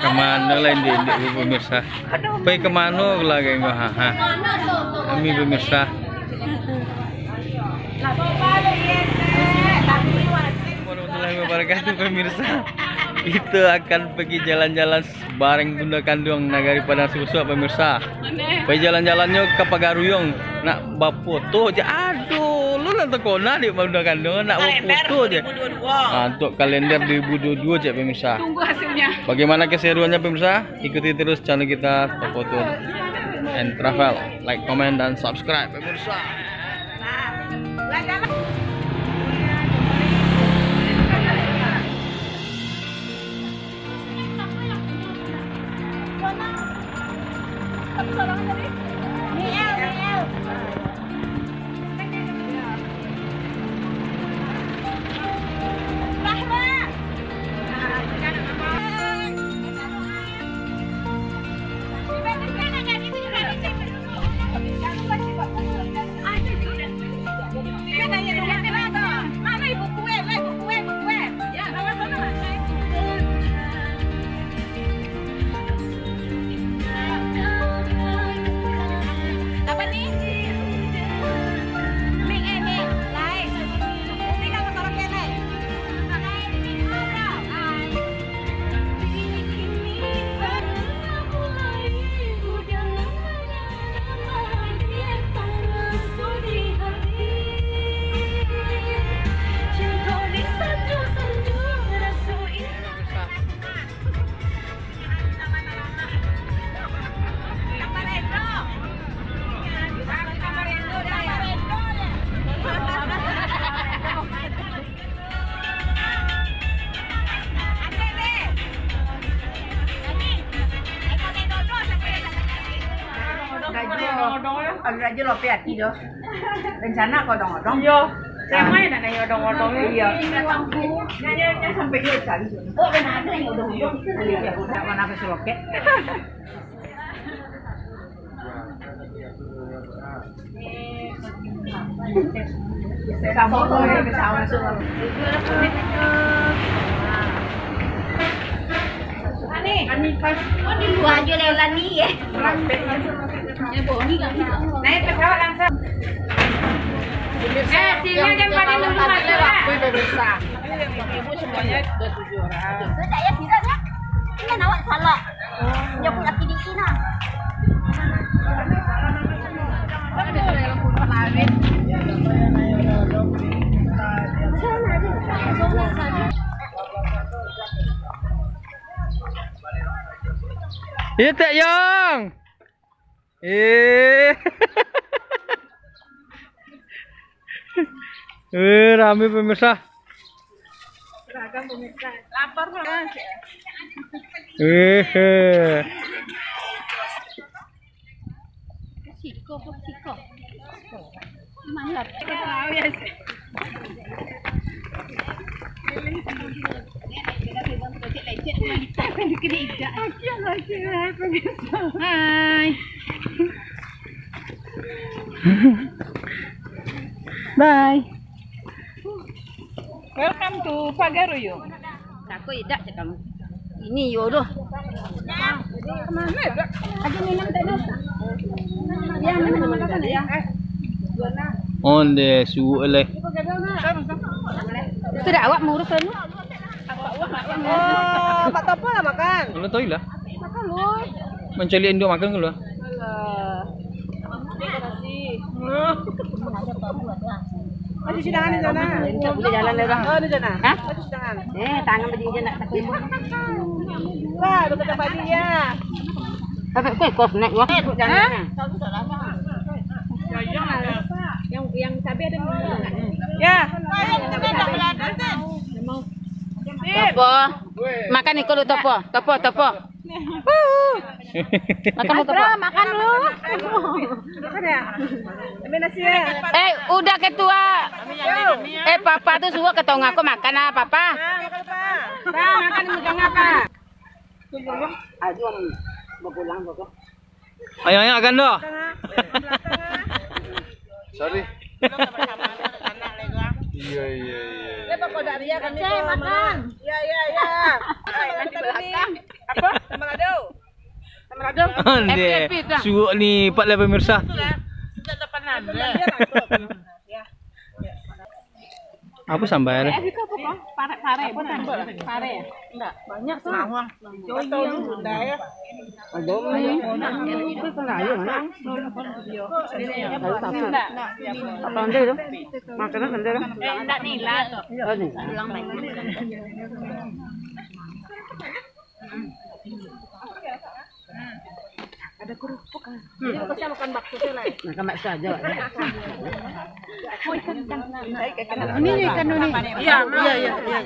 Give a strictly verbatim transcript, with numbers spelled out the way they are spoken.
Kamano lah indik-indik tu, pemirsa? Pai kamano lah, geng? Ha, ha. Kami, pemirsa. Warahmatullahi wabarakatuh, pemirsa. Kita akan pergi jalan-jalan bareng Bunda Kanduang Nagari Padang Susuak, pemirsa. Pai jalan-jalannyo ka Pagaruyuang, nak bafoto je. Aduh, lu lah takona dek Bunda Kanduang, nak bafoto je. Ah, untuk kalender dua ribu dua puluh dua je, pemirsa. Tunggu hasilnya. Bagaimana keseruannya, pemirsa? Ikuti terus channel kita, Toko Tour and Travel. Like, comment, dan subscribe, pemirsa. Apa ni? Mik, eh, mik. Lai. Tinggal motor, oke, lai. Rajo, ado rajo lopeh ati doh. Rencana ka odong-odong. Iyo. Samo nak nyo odong-odong. Iyo. Nyo, nyo, nyo sampai juo cari. Oh, ado nan odong-odong. Iyo, nak mana ka Sulokek. Naik pesawat langsung. Eh, sini aja pada dulu masuk, ah. Ibu semuanya ada tujuh orang. Sudah ya, sudah ya. Ini awak salah. Dia punya P D I nah. Iyo, Tek Yong. Eh. Eh, rame, pemirsa. Beragam, pemirsa. Lapar, Bang. Eh, eh. Siko, siko. Mantap. Hai. Bye. Welcome to Pagaruyung. Takut idak cak kamu. Ini yo doh. Kemana idak? Aja minum tadi. Ya, minum apa ya? Onde suwuk leh. Itu dah awak murus kan? Oh, Pak Topo lah makan. Kalau tahu lah. Makan lu. Mencari induk makan kalau. Alah. Terima kasih. Oh, cuci tangan di sana. Minta boleh jalan lewat. Oh, di sana. Hah? Oh, cuci tangan. Eh, tangan berdiri je nak tak timbul. Wah, udah kata Pak Ji ya. Tapi kau ikut naik wah. Hah? Yang yang cabai ada belum? Ya. Mau. Topo. Makan iko dulu, Topo. Topo, Topo. Makan dulu, Topo. Makan dulu. Makan ya? Ambil nasi ya. Eh, udah ketua. Eh, Papa tu suruh ketua aku makan lah, Papa. Nah, makan, Pak. Nah, makan di tengah, Pak. Aduh, berpulang, Papa. Ayo, ayo, Gando. Sorry. Iya, iya, iya. Ya, Pak Kodaria, kami Aceh, makan. Iya, iya, iya. Hai, nanti belakang. Apa? Sama lado. Sama lado. Onde. F P P dah. Suok ni, Pak, lah, pemirsa. Sudah, sudah delapan belas. Ya. Apa sambal? Eh, itu apa, Bang? Pare, pare, bukan? Pare ya? Enggak, banyak tuh. Bawang. Joyo. Ada. Itu kan ayo, mana? Ada sapi. Apa anda itu? Makanan anda itu? Eh, enggak nila tuh. Oh, nila. Ada kerupuk. Jadi, kita makan bakso tu lah. Makan bakso aja, Wak. Ini ikan ini. Iya, iya, iya, iya.